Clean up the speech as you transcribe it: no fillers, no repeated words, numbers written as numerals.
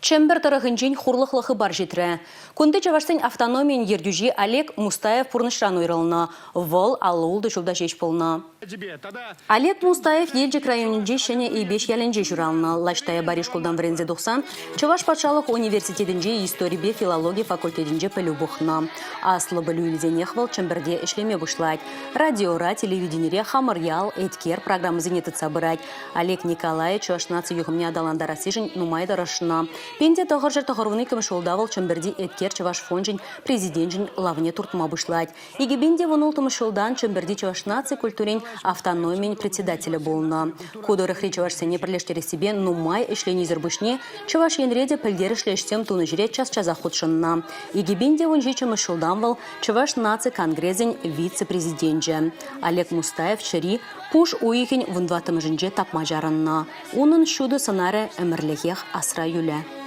Чӗмпӗр тӑрӑхӗнчен хурлӑхлӑ хыпар ҫитрӗ. Кунти чӑвашсен автономийӗн ертӳҫи Олег Мустаев пурнӑҫран уйрӑлнӑ. Вӑл 56 ҫулта ҫеҫ пулнӑ. Олег Мустаев Елчӗк районӗнчи Ҫӗнӗ Эйпеҫ ялӗнче ҫуралнӑ. Лащ Таяпари шкултан вӗренсе тухсан Чӑваш патшалӑх университетӗнче историпе филологи факультетӗнче пӗлӳ пухнӑ. Аслӑ пӗлӳ илсенех вӑл Чӗмпӗрте ӗҫлеме пуҫлать. Радиора, телевиденире «Хамӑр ял», «Еткер» программӑсене тытса пырать. Олег Николаев Чӑваш наци юхӑмне аталантарассишӗн нумай тӑрӑшнӑ. 1992 ҫулта вӑл Чӗмпӗрти Еткер чӑваш фончӗн президенчӗн лавне туртма пуҫлать. 2016 ҫултан Чӗмпӗрти чӑваш наци культурин автономийӗн председателӗ пулнӑ. Ку тӑрӑхри чӑвашсене пӗрлештерессипе нумай ӗҫленисӗр пуҫне Чӑваш Енре те пӗлтерӗшлӗ ӗҫсем тунӑ ҫӗре час-часах хутшӑннӑ. 2017 ҫултан вӑл Чӑваш наци конгресӗн вице-президенчӗ. Олег Мустаев чӗри Пуш уйӑхӗн вунтӑваттӑмӗшӗнче тапма чарӑннӑ. Унӑн ҫутӑ сӑнарӗ ӗмӗрлӗхех асра юлӗ.